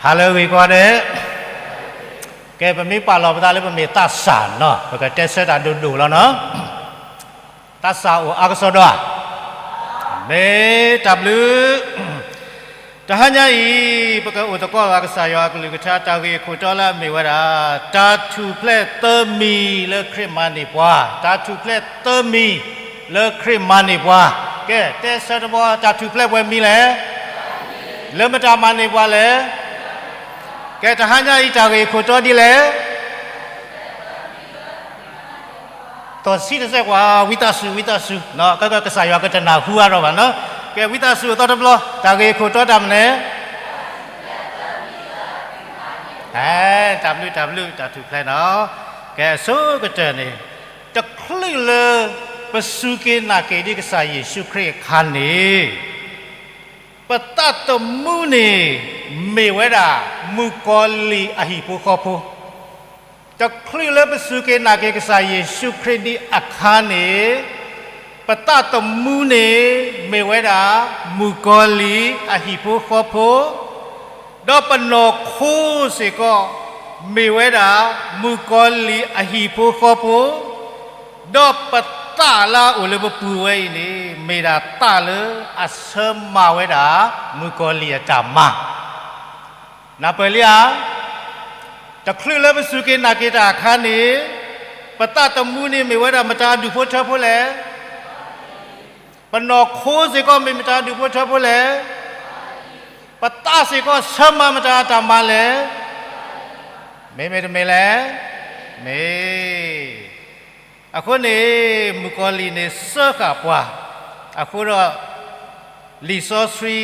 ဟါလၢအဂ့ၤကိးဂၤဒဲး, ကဲ ပမ့ၢ်ပာ်လီၤပသးလၢပမ့ၢ်သးစၢ်နီၤ ပကတဲဆၢတၢ်ဒိၣ်ဒိၣ်လီၤနီၤ. သးစၢ်အိၣ်အါကစီဒီဧါ. မ့ၢ်တၢ်ဘျုး, တဟါညါအံၤ ပကအိၣ်သကိးဘၣ်ကစၢ်ယွၤအကလုၢ်ကထါ တၢ်ဂ့ၢ်အခိၣ်တီလၢအမ့ၢ်ဝဲဒၣ် တၢ်ထူၣ်ဖျဲးသၢမံၤလၢခရံာ်မၤန့ၢ်ပှၤ, တၢ်ထူၣ်ဖျဲးသၢမံၤလၢခရံာ်မၤန့ၢ်ပှၤ. ကဲ တဲဆၢတဘီ တၢ်ထူၣ်ဖျဲးပှဲၤမံၤလဲၣ်. လၢမတၤမၤန့ၢ်ပှၤလဲၣ်. ကဲ တဟါညါအံၤ တၢ်ဂ့ၢ်အခိၣ်တီဒ်လဲၣ်. သီၣ်ဆံတစဲးကွၢ် ဝံသးစူၤ ဝံသးစူၤ, ကစၢ်ယွၤကတနၢ်ဟူအါထီၣ်ဘၣ်နီၤ. ကဲ ဝံသးစူၤအသီတဘျီ, တၢ်ဂ့ၢ်အခိၣ်တီတၢ်မနုၤလဲၣ်. တၢ်ဘျုး တၢ်ဘျုး တၢ်ထူၣ်ဖျဲးနီၤ. ကဲ အဆိကတၢၢ်န့ၣ် တချုးလၢပစူၢ်က့ၤနာ်က့ၤဒံးကစၢ်ယ့ၣ်ၡူးခရံာ်အခါန့ၣ် ပသးသမူန့ၣ် မ့ၢ်ဝဲဒၣ်မုၣ်ကီၤလံၢ်အဟံၣ်ဖိဃီဖိ. တချုးလၢပစူၢ်က့ၤနာ်က့ၤကစၢ်ယ့ၣ်ၡူးခရံာ်ဒံးအခါန့ၣ် ပသးသမူန့ၣ် မ့ၢ်ဝဲဒၣ်မုၣ်ကီၤလံၢ်အဟံၣ်ဖိဃီဖိ, ဒီးပနီၢ်ခိစ့ၢ်ကီး မ့ၢ်ဝဲဒၣ်မုၣ်ကီၤလံၢ်အဟံၣ်ဖိဃီဖိ, ဒီးပသးလၢအအိၣ်လၢပပူၤဝဲအံၤန့ၣ် မ့ၢ်ဒၣ်သးလၢအဆၢမၤဝဲဒၣ်မုၣ်ကီၤလံၢ်အတၢ်မၤ. နၢ်ပၢၢ်လံဧါ. တချုးလၢပစူၢ်က့ၤနာ်က့ၤတၢ်အခါန့ၣ် ပသးသမူန့ၣ်မ့ၢ်ဝဲဒၣ်မတၤအဒူၣ်ဖိထၢဖိလဲၣ်. ပနီၢ်ခိစ့ၢ်ကီးမ့ၢ်မတၤအဒူၣ်ဖိထၢဖိလဲၣ်. ပသးစ့ၢ်ကီးဆၢမၤမတၤအတၢ်မၤလဲၣ်. မ့မ့ၢ်တမ့ၢ်လဲၣ်. မ့ၢ် အဃိန့ၣ် မုၣ်ကီၤလံၢ်န့ၣ်စၢဃာ်ပှၤ, အဃိဒီး လံာ်စီ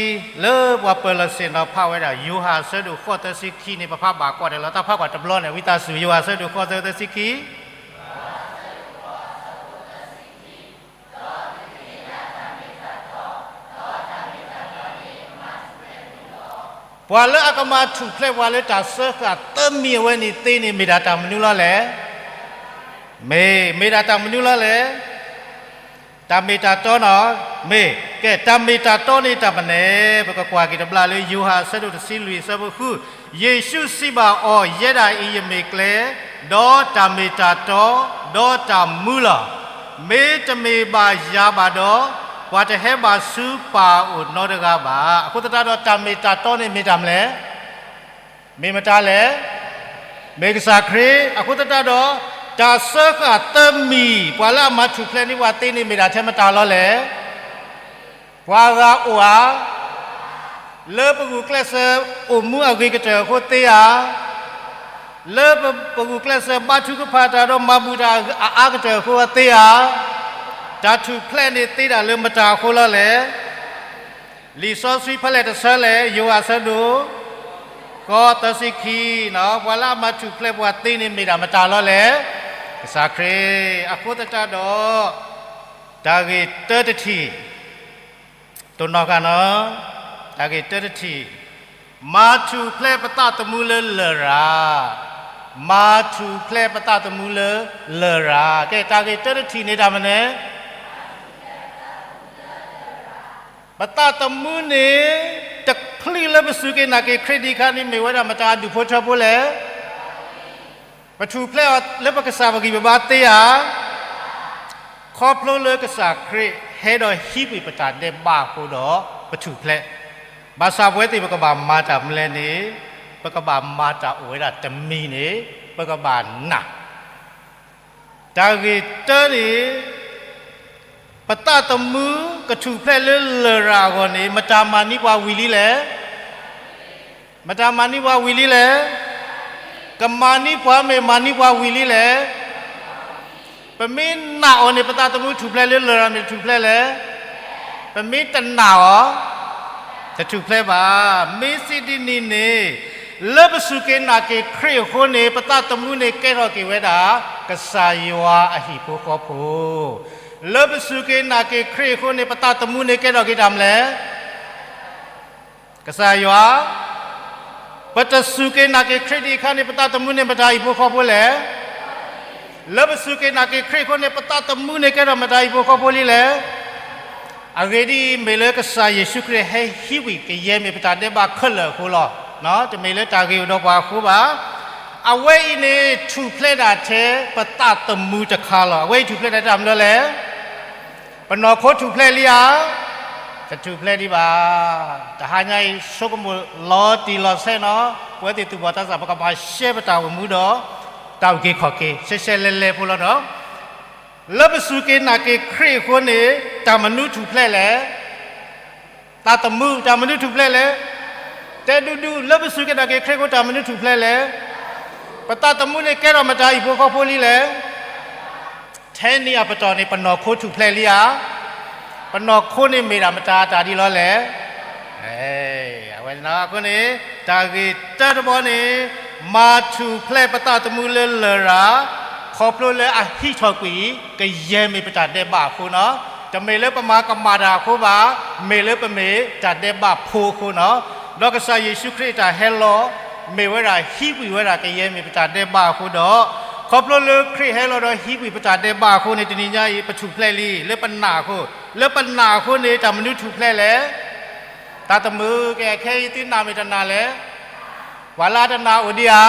ဆှံလၢပှၤပၢၤလီၢ်ဆ့ၣ်နီၤဖးဝဲဒၣ် ယိၤဟၣ်အဆၢဒိၣ်ဃိးသၢဆံခံန့ၣ် ပဖးဘၣ်ကွၢ်တၢ်လီၤ. တၢ်ဖးကွၢ်တဘျီန့ၣ် ဝံသးစူၤ ယိၤဟၣ်အဆၢဒိၣ်ဃိးသၢဆံခံ ပှၤလၢအကမၤထူၣ်ဖျဲးပှၤလၢတၢ်စၢဃာ်သၢမံၤအဝဲန့ၣ်သ့န့ၣ် မ့ၢ်ဒၣ်တၢ်မနုၤလီၤလဲၣ်. မ့ၢ် မ့ၢ်ဒၣ်တၢ်မနုၤလီၤလဲၣ်. တၢ်မ့ၢ်တၢ်တီနီၤ. မ့ၢ် ကဲ တၢ်မ့ၢ်တၢ်တီန့ၣ်တၢ်မနုၤလဲၣ်. ပကကွၢ်က့ၤတဘျီလၢ ယိၤဟၣ်အဆၢဒိၣ်တဆံလွံၢ်အဆၢဖိဃု, ယ့ၣ်ၡူးစံးဘၣ်အီၤ, ယဲဒၣ်အံၤယမ့ၢ်ကျဲ, ဒီးတၢ်မ့ၢ်တၢ်တီ, ဒီးတၢ်မူလီၤ. မ့တမ့ၢ်ဘၣ်ယၤဘၣ်ဒီး, ပှၤတဟဲဘၣ်ဆူပၢ်အအိၣ်နီတဂၤဘၣ်. အဃိသတးဒီး တၢ်မ့ၢ်တၢ်တီန့ၣ်မ့ၢ်တၢ်မနုၤလဲၣ်. မ့ၢ်မတၤလဲၣ်. မ့ၢ်ကစၢ်ခရံာ်. အဃိသတးဒီး တၢ်စၢဃာ်သၢမံၤ ပှၤလၢအမၤထူၣ်ဖျဲးန့ၢ်ပှၤသ့န့ၣ် မ့ၢ်ဒၣ်ထဲမတၤလီၤလဲၣ်. ပှၤဂၤအိၣ်ဧါ. လၢပဂုာ်ကျဲးစၢးအိၣ်မူအဂ့ၤကတၢၢ်အဃိသ့ဧါ. လၢပဂုာ်ကျဲးစၢးဘါထုကဖၣ်တၢ်ဒီးမၤဘူၣ်တၢ်အအါကတၢၢ်အဃိသ့ဧါ. တၢ်ထူၣ်ဖျဲးန့ၣ်သ့ဒၣ်လၢမတၤအဃိလီၤလဲၣ်. လံာ်စီဆှံဖဲလဲၣ်တဆၢလဲၣ်. ယိၤဟၣ်အဆၢဒိၣ်ဃိးသၢဆံခံနီၤ. ပှၤလၢအမၤထူၣ်ဖျဲးပှၤသ့န့ၣ်မ့ၢ်ဒၣ်မတၤလီၤလဲၣ်. ကစၢ်ခရံာ်. အဃိသတးဒီး တၢ်ဂ့ၢ်တၢတထံၣ် တိၢ်နီၣ်ဃာ်နီၤ. တၢ်ဂ့ၢ်တၢတထံၣ်, မၤထူၣ်ဖျဲးပသးသမူလၢလရာ်. မၤထူၣ်ဖျဲးပသးသမူလၢလရာ်. ကဲ တၢ်ဂ့ၢ်တၢတထံၣ်န့ၣ်တၢ်မနုၤလဲၣ်. ပသးသမူန့ၣ် တချုးလၢပစူၢ်က့ၤနာ်က့ၤခရံာ်ဒံးအခါန့ၣ် မ့ၢ်ဝဲဒၣ်မတၤအဒူၣ်ဖိထၢဖိလဲၣ်. ပထူၣ်ဖျဲးအီၤလၢပကစၢ်ပဂံၢ်ပဘါသ့ဧါ. ခီဖျိလၢကစၢ်ခရံာ်ဟဲဒီးဟံးကွံာ်ပတၢ်ဒဲးဘးအဃိဒီး ပထူၣ်ဖျဲး. ဘၣ်ဆၣ်ပဝဲသ့ၣ်ပကဘၣ်မၤတၢ်မနုၤလဲၣ်န့ၣ် ပကဘၣ်မၤတၢ်အိၣ်ဝဲဒၣ်တမံၤန့ၣ် ပကဘၣ်နာ် တၢ်ဂ့ၢ်တၢန့ၣ် ပသးသမူကထူၣ်ဖျဲးလၢလရာ်အဂီၢ်န့ၣ် မတၤမၤန့ၢ်ပှၤဝံၤလံလဲၣ်. မတၤမၤန့ၢ်ပှၤဝံၤလံလဲၣ်. ကမၤန့ၢ်ပှၤမ့ၢ်မၤန့ၢ်ပှၤဝံၤလံလဲၣ်. ပမ့ၢ်နာ်အီၤန့ၣ် ပသးသမူထူၣ်ဖျဲးလၢလရာ်မ့ၢ်တထူၣ်ဖျဲးလဲၣ်. ပမ့ၢ်တနာ်အီၤ တထူၣ်ဖျဲးဘၣ်. မ့ၢ်စံးဒ်န့ၣ်န့ၣ် လၢပစူၢ်က့ၤနာ်က့ၤခရံာ်အဃိန့ၣ် ပသးသမူန့ၣ်ကဲထီၣ်က့ၤဝဲဒၣ် ကစၢ်ယွၤအဟံၣ်ဖိဃီဖိ. လၢပစူၢ်က့ၤနာ်က့ၤခရံာ်အဃိန့ၣ် ပသးသမူန့ၣ်ကဲထီၣ်က့ၤတၢ်မနုၤလဲၣ်. ကစၢ်ယွၤ. ပတစူၢ်က့ၤနာ်က့ၤခရံာ်ဒံးအခါန့ၣ် ပသးသမူန့ၣ်မတၤအဟံၣ်ဖိဃီဖိလဲၣ်. လၢပစူၢ်က့ၤနာ်က့ၤခရံာ်အဃိန့ၣ် ပသးသမူန့ၣ်ကဲထီၣ်မတၤအဟံၣ်ဖိဃီဖိလံလဲၣ်. အဂ့ၢ်ဒ်အံၤ, မ့ၢ်လၢကစၢ်ယ့ၣ်ၡူးခရံာ်ဟဲဟံးဝံၤကယဲၢ်မ့ၢ်ပတၢ်ဒဲးဘးခဲလၢာ်အဃိလီၤ. တမ့ၢ်လၢတၢ်ဂ့ၤအိၣ်ဒီးပှၤအဃိဘၣ်. အဝဲအံၤန့ၣ် ထူၣ်ဖျဲးဒၣ်ထဲပသးသမူတခါလီၤ. အဝဲအံၤထူၣ်ဖျဲးဒၣ်ထဲတၢ်မနုၤလဲၣ်. ပနီၢ်ခိထူၣ်ဖျဲးလံဧါ. တထူၣ်ဖျဲးဒံးဘၣ်. တဟါညါအံၤ ဆိကမိၣ်လီၤတံၢ်လီၤဆဲးနီၤ, ပဝဲသ့ၣ်သူၣ်ဘီၣ်သးစၢ် ပကဘၣ်ရှဲပတၢ်အိၣ်မူဒီး တၢ်အုၣ်က့ၤခီၣ်က့ၤ ရှဲရှဲလဲၤလဲၤဖိလီၤနီၤ. လၢပစူၢ်က့ၤနာ်က့ၤခရံာ်အဃိန့ၣ် တၢ်မနုၤထူၣ်ဖျဲးလဲၣ်. သးသမူ တၢ်မနုၤထူၣ်ဖျဲးလဲၣ်. တဲဒူဒူ လၢပစူၢ်က့ၤနာ်က့ၤခရံာ်အဃိ တၢ်မနုၤထူၣ်ဖျဲးလဲၣ်. ပသးသမူန့ၣ်ကဲထီၣ်မတၤအဟံၣ်ဖိဃီဖိလံလဲၣ်. ထဲန့ၣ်အပတီၢ်န့ၣ် ပနီၢ်ခိထူၣ်ဖျဲးလံဧါ. ပနီၢ်ခိန့ၣ်မ့ၢ်ဒၣ်မတၤတၢ်ဒ်လဲၣ်. အဝဲအဃိန့ၣ် တၢ်ဂ့ၢ်တၢတဘီန့ၣ် မၤထူၣ်ဖျဲးပသးသမူလၢလရာ်, ခီဖျိလၢအဟံးထီၣ်ကွံာ် ကယဲၢ်မ့ၢ်ပတၢ်ဒဲးဘးအဃိနီၤ. တမ့ၢ်လၢပမၤကမၣ်တၢ်အဃိဘၣ်, မ့ၢ်လၢပမ့ၢ်တၢ်ဒဲးဘးဖိအဃိနီၤ. ဒီးကစၢ်ယ့ၣ်ၡူးခရံာ်အတၢ်ဟဲလီၤ မ့ၢ်ဝဲဒၣ်ဟံးကွံာ်ဝဲဒၣ်ကယဲၢ်မ့ၢ်ပတၢ်ဒဲးဘးအဃိဒီး, ခီဖျိလၢခရံာ်ဟဲလီၤဒီးဟံးကွံာ်ပတၢ်ဒဲးဘးအဃိန့ၣ် တနံၤညါအံၤ ပထူၣ်ဖျဲးလံ လၢပနာ်အဃိ, လၢပနာ်အဃိန့ၣ် တၢ်မနုၤထူၣ်ဖျဲးလဲၣ်. သးသမူ ကဲ ခဲအံၤသုနာ်မ့ၢ်တနာ်လဲၣ်. ပှၤလၢအတနာ်အိၣ်ဒံးဧါ.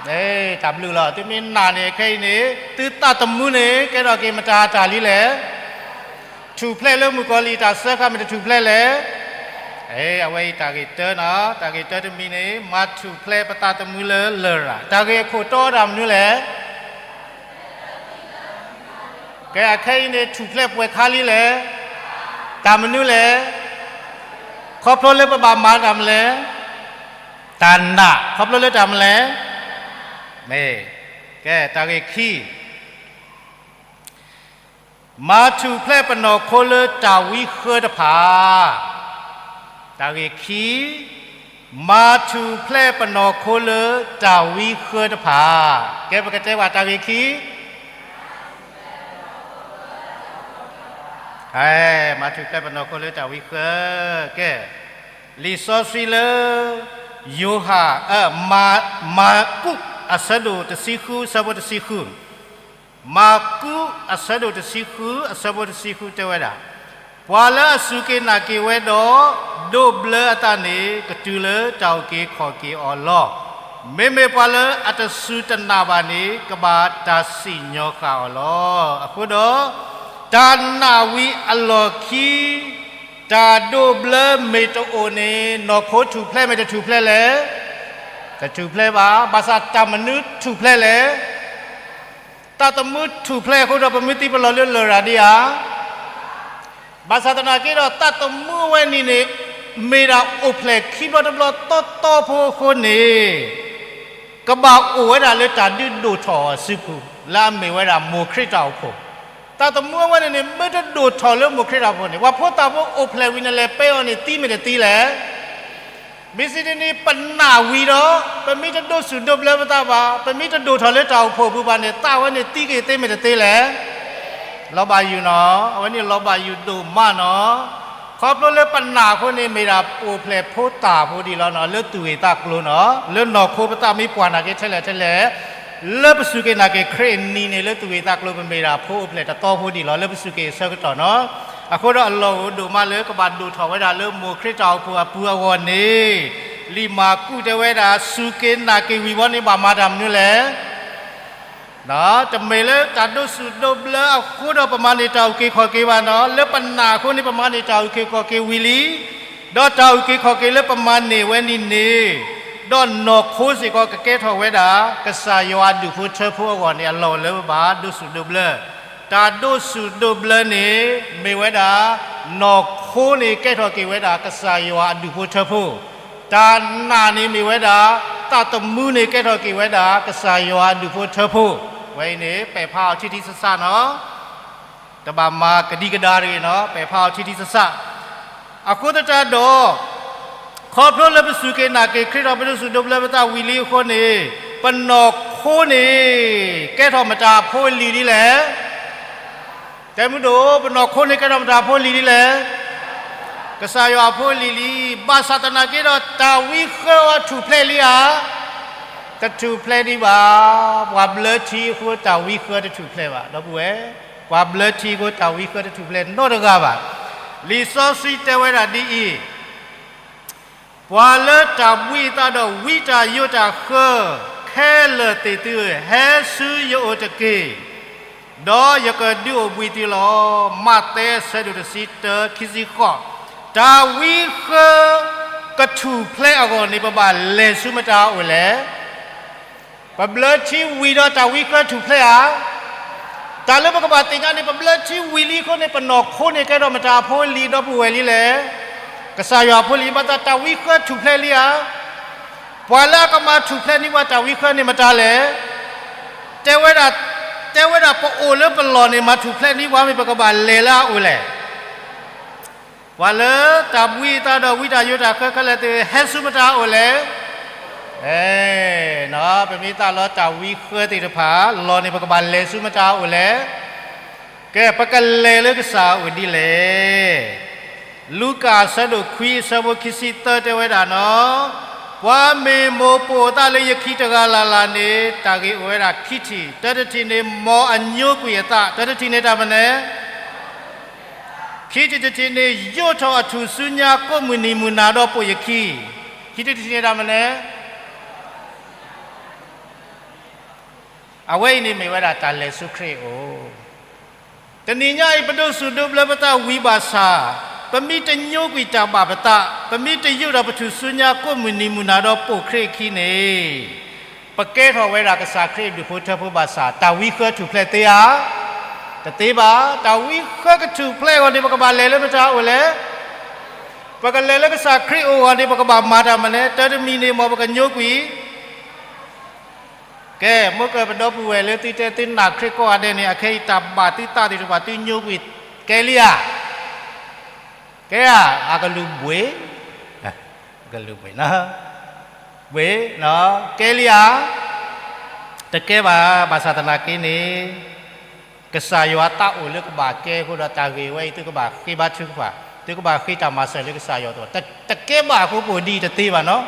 တၢ်ဘျုးလီၤ. သုမ့ၢ်နာ်န့ၣ် ခဲအံၤန့ၣ် သုသးသမူန့ၣ် ကဲထီၣ်က့ၤမတၤတၢ်လံလဲၣ်. ထူၣ်ဖျဲးလၢမုၣ်ကီၤလံၢ်တၢ်စၢဃာ်မ့ၢ်တထူၣ်ဖျဲးလဲၣ်. အဝဲအံၤတၢ်ဂ့ၢ်တၢနီၤ, တၢ်ဂ့ၢ်တၢတမံၤန့ၣ် မၤထူၣ်ဖျဲးပသးသမူလၢလရာ်, တၢ်ဂ့ၢ်အခိၣ်တီတၢ်မနုၤလဲၣ်. ကဲ အခဲအံၤန့ၣ် ထူၣ်ဖျဲးပှဲၤခါလံလဲၣ်. တၢ်မနုၤလဲၣ်. ခီဖျိလၢပဘၣ်မၤတၢ်မနုၤလဲၣ်. တၢ်နာ် ခီဖျိလၢတၢ်မနုၤလဲၣ်. မ့ၢ်, ကဲ တၢ်ဂ့ၢ်ခံ မၤထူၣ်ဖျဲးပနီၢ်ခိလၢတၢ်ဝံဃၢတဖၣ်. တၢ်ဂ့ၢ်ခံ, မၤထူၣ်ဖျဲးပနီၢ်ခိလၢတၢ်ဝံဃၢတဖၣ်. ကဲ ပကတဲဘၣ်တၢ်ဂ့ၢ်ခံ, မၤထူၣ်ဖျဲးပနီၢ်ခိလၢတၢ်ဝံဃၢ. ကဲ, လံာ်စီဆှံလၢ ယိၤဟၣ်, မၤကူး အဆၢဒိၣ်တဆံဃု အဆၢဖိတဆံဃု. မၤကူး အဆၢဒိၣ်တဆံဃု အဆၢဖိတဆံဃုတဲဝဲဒၣ်, ပှၤလၢအစူၢ်က့ၤနာ်က့ၤဝဲဒီး ဒိးဘျၢအသးန့ၣ် ကတုၤလၢတၢ်အုၣ်က့ၤခီၣ်က့ၤအီၤလီၤ. မ့မ့ၢ်ပှၤလၢအတစူၢ်တနာ်ဘၣ်န့ၣ် ကဘၣ်တၢ်စံၣ်ညီၣ်ဃာ်အီၤလီၤ. အဃိဒီး တၢ်နာ်ဝံၤအလီၢ်ခံ တၢ်ဒိးဘျၢမ့ၢ်တအိၣ်န့ၣ် နီၢ်ခိထူၣ်ဖျဲးမ့ၢ်တထူၣ်ဖျဲးလဲၣ်. တထူၣ်ဖျဲးဘၣ်. ဘၣ်ဆၣ်တၢ်မနုၤထူၣ်ဖျဲးလဲၣ်. သးသမူထူၣ်ဖျဲးအဃိဒီး ပမ့ၢ်သံပလီၢ်လၢလရာ်ဒံးဧါ. ဘၣ်ဆၣ်သနာ်က့ဒီး သးသမူအဝဲန့ၣ်န့ၣ် မ့ၢ်ဒၣ်အိၣ်ဖျဲၣ်ခံဘျီတဘျီတီတီဖိအဃိန့ၣ် ကဘၣ်အိၣ်ဝဲဒၣ်လၢတၢ်ဒုးဒိၣ်ထီၣ်အီၤစုပူၤ လၢအမ့ၢ်ဝဲဒၣ်မိၢ်ခရံာ်တၢ်အိၣ်ဖှိၣ်. သးသမူအဝဲန့ၣ်န့ၣ် မ့ၢ်တဒိၣ်ထီၣ်လၢမိၢ်ခရံာ်တၢ်အိၣ်ဖှိၣ်န့ၣ် ပှၤဖိသၣ်ဖိအိၣ်ဖျဲၣ်ဝံၤန့ၣ် လဲၤပဲအီၤန့ၣ် သံမ့ၢ်တသံလဲၣ်. မ့ၢ်စံးဒ်န့ၣ် ပနာ်ဝံၤဒီး ပမ့ၢ်တဒိးဆူၣ်ဒိးဘျၢပသးဘၣ်, ပမ့ၢ်တဒိၣ်ထီၣ်လၢတၢ်အိၣ်ဖှိၣ်ပူၤဘၣ်န့ၣ် သးဝဲန့ၣ်သံက့ၤသ့မ့ၢ်တသ့လဲၣ်. လီၤဘၣ်ယုာ်နီၤ, အဝဲန့ၣ်လီၤဘၣ်ယုာ်ဒိၣ်မးနီၤ. ခီဖျိလၢပနာ်အဃိန့ၣ် မ့ၢ်ဒၣ်အိၣ်ဖျဲၣ်ဖိသၣ်ဖိဒံးလီၤနီၤ, လၢသူၣ်ဂ့ၢ်သးကျိၤနီၤ, လၢနီၢ်ခိပသးမ့ၢ်ပှၢ်နာ်က့ထဲလဲၣ်ထဲလဲၣ်, လၢပစူၢ်က့ၤနာ်က့ၤခရံာ်အနံၤန့ၣ် လၢသူၣ်ဂ့ၢ်သးကျိၤ ပမ့ၢ်ဒၣ်ဖိအိၣ်ဖျဲၣ်တသီဖိဒံးလီၤ လၢပစူၢ်က့ၤအဆၢကတီၢ်နီၤ. အဃိဒီးအလီၢ်အိၣ်ဒိၣ်မးလၢကဘၣ်ဒိၣ်ထီၣ်ဝဲဒၣ်လၢမိၢ်ခရံာ်တၢ်အိၣ်ဖှိၣ်အပူၤအဂီၢ်န့ၣ်, လံာ်မၢ်ကူးတဲဝဲဒၣ် စူၢ်က့ၤနာ်က့ၤဝံၤဘီန့ၣ် ဘၣ်မၤတၢ်မနုၤလဲၣ်. တမ့ၢ်လၢတၢ်ဒိးဆူၣ်ဒိးဘျၢအဃိဒီး ပမၤန့ၢ်တၢ်အုၣ်က့ၤခီၣ်က့ၤဘၣ်နီၤ, လၢပနာ်အဃိန့ၣ် ပမၤန့ၢ်တၢ်အုၣ်က့ၤခီၣ်က့ၤဝံၤလံ. ဒီးတၢ်အုၣ်က့ၤခီၣ်က့ၤလၢပမၤန့ၢ်ဝဲန့ၣ်န့ၣ်, ဒီးနီၢ်ခိစ့ၢ်ကီးကကဲထီၣ်ဝဲဒၣ် ကစၢ်ယွၤအဒူၣ်ဖိထၢဖိအဂီၢ်န့ၣ် အလီၢ်အိၣ်လၢပဘၣ်ဒိးဆူၣ်ဒိးဘျၢ. တၢ်ဒိးဆူၣ်ဒိးဘျၢန့ၣ် မ့ၢ်ဝဲဒၣ် နီၢ်ခိန့ၣ်ကဲထီၣ်က့ၤဝဲဒၣ် ကစၢ်ယွၤအဒူၣ်ဖိထၢဖိ, တၢ်နာ်န့ၣ်မ့ၢ်ဝဲဒၣ် သးသမူန့ၣ်ကဲထီၣ်က့ၤဝဲဒၣ် ကစၢ်ယွၤအဒူၣ်ဖိထၢဖိ. ဝဲအံၤန့ၣ် ပဲာ်ဖးအီၤထံထံဆးဆးနီၤ, တဘၣ်မၤကဒံကဒါတဂ့ၤနီၤ, ပဲာ်ဖးအီၤထံထံဆးဆး. အဃိသတးဒီး ခီဖျိလၢပစူၢ်က့ၤနာ်က့ၤခရံာ်ဒီး ပဒိးဆူၣ်ဒိးဘျၢပသးဝံၤလံအဃိန့ၣ်, ပနီၢ်ခိန့ၣ် ကဲထီၣ်မတၤအဖိအလံၤဒ်လဲၣ်. တဲမုၢ်ဒိၣ်, ပနီၢ်ခိန့ၣ် ကဲထီၣ်မတၤအဖိအလံၤဒ်လဲၣ်. ကစၢ်ယွၤအဖိအလံၤလံ. ဘၣ်ဆၣ်သနာ်က့ဒီး တၢ်ဝံဃၢအီၤထူၣ်ဖျဲးလံဧါ. တထူၣ်ဖျဲးဒံးဘၣ်. ပှၤဘျၢထံအဃိ တၢ်ဝံဃၢတထူၣ်ဖျဲးဘၣ် ဒီပုၢ်ဝဲၢ်. ပှၤဘျၢထံအဃိ တၢ်ဝံဃၢတထူၣ်ဖျဲးနီတဂၤဘၣ်. လံာ်စီဆှံတဲဝဲဒၣ်ဒ်အံၤ, ပှၤလၢတၢ်ဘှံးအသးဒီးဝံတၢ်ယိးတၢ်ဃၢ ခဲလၢာ်သ့ၣ်သုဧၢ, ဟဲဆူယအိၣ်တက့ၢ်, ဒီးယကဒုးအိၣ်ဘှံးသုလီၤ. မးသဲအဆၢဒိၣ်တဆံတၢ ခံဆံဃိး, တၢ်ဝံဃၢကထူၣ်ဖျဲးအဂီၢ်န့ၣ် ပဘၣ်လဲၤဆူမတၤအအိၣ်လဲၣ်. ပဘျၢထံဝံၤဒီးတၢ်ဝံဃၢထူၣ်ဖျဲးဧါ. တၢ်လၢပကဘၣ်သ့ၣ်ညါန့ၣ် ပဘျၢထံဝံၤလံအဃိန့ၣ် ပနီၢ်ခိန့ၣ်ကဲထီၣ်မတၤအဖိလံၤ ဒီပုၢ်ဝဲၢ်လံလဲၣ်. ကစၢ်ယွၤအဖိလံၤ ဘၣ်ဆၣ်တၢ်ဝံဃၢထူၣ်ဖျဲးလံဧါ. ပှၤလၢအကမၤထူၣ်ဖျဲးန့ၢ်ပှၤတၢ်ဝံဃၢန့ၣ်မတၤလဲၣ်. တဲဝဲဒၣ်, တဲဝဲဒၣ်ပအိၣ်လၢပလီၢ်န့ၣ် မၤထူၣ်ဖျဲးန့ၢ်ပှၤမ့ၢ် ပကဘၣ်လဲၤလၢအအိၣ်လဲၣ်. ပှၤလၢတၢ်ဘှံးအသးဒီးဝံတၢ်ယိးတၢ်ဃၢခဲလၢာ်သ့ၣ် ဟဲဆူမတၤအအိၣ်လဲၣ်. အဲ, ပမ့ၢ်သးလီတၢ်ဝံဃၢသ့ၣ်တဖၣ် လီၢ်န့ၣ် ပကဘၣ်လဲၤဆူမတၤအအိၣ်လဲၣ်. ကဲ, ပကလဲၤလၢကစၢ်အအိၣ်ဒ်လဲၣ်. လူၤကၣ်အဆၢဒိၣ်ခွံ အဆၢဖိခံဆံသၢ တဲဝဲဒၣ်နီၤ, ပှၤမ့ၢ်မိၢ်ပိာ်အသးလၢယခံတဂၤလၢ်လၢ်န့ၣ် တၢ်ဂ့ၢ်အိၣ်ဝဲဒၣ်ခံထံၣ်, တၢတထံၣ်န့ၣ် မ်အညိကွံာ်အသး, တၢတထံၣ်န့ၣ်တၢ်မနုၤလဲၣ်. ခံထံၣ်တထံၣ်န့ၣ် ယိးထီၣ်အထူၣ်စုညါကိးမုၢ်နံၤမုၢ်နၤဒီးပိာ်ယခံ, ခံထံၣ်တထံၣ်န့ၣ်တၢ်မနုၤလဲၣ်. အဝဲအံၤန့ၣ်မ့ၢ်ဝဲဒၣ်တၢ်လဲၤဆူခရံာ်အအိၣ်. တနံၤညါအံၤ ပဒိးစူၣ်ဒိးဘျၢပသးဝံၤဘၣ်ဆၣ်, ပမ့ၢ်တညိကွံာ်တၢ်ဘၣ်ပသး, ပမ့ၢ်တယိးထီၣ်ပထူၣ်စုညါကိးမုၢ်နံၤမုၢ်နၤဒီးပိာ်ခရံာ်အခံန့ၣ်, ပကဲထီၣ်ဝဲဒၣ်ကစၢ်ခရံာ်အဘျုးဖိထၢဖိဘၣ်ဆၣ် တၢ်ဝံဃၢထူၣ်ဖျဲးသ့ဧါ. တသ့ဘၣ်. တၢ်ဝံဃၢကထူၣ်ဖျဲးအဂီၢ်န့ၣ် ပကဘၣ်လဲၤလၢမတၤအအိၣ်လဲၣ်. ပကလဲၤလၢကစၢ်ခရံာ်အအိၣ်အဂီၢ်န့ၣ် ပကဘၣ်မၤတၢ်မနုၤလဲၣ်. တၢတမံၤန့ၣ် မ်ပကညိကွံာ် ကဲ, မ့ၢ်ကဲပဒီပုၢ်ဝဲၢ်လၢသုတဲသုနာ်ခရံာ်ကိးဂၤဒဲးန့ၣ် အခဲအံၤတၢ်ဘၣ်သုသးသ့ၣ်တဖၣ် သုညိကွံာ်ကဲလံဧါ. ကဲဧါ, အကလုၢ်ဘှံး, အကလုၢ်ဘှံးနီၤ, ဘှံး, ကဲလံဧါ. တကဲဘၣ်, ဘၣ်ဆၣ်သနာ်က့န့ၣ် ကစၢ်ယွၤသးအိၣ်လၢကဘၣ်ကဲအဃိဒီး တၢ်ဂ့ၢ်ဝဲအံၤ သုကဘၣ်ဃ့ဘါထုကဖၣ်, သုကဘၣ်ဃ့တၢ်မၤစၢၤလၢကစၢ်ယွၤအသိး, တကဲဘၣ်အဃိပအိၣ်ဒ်အံၤတသ့ဘၣ်နီၤ.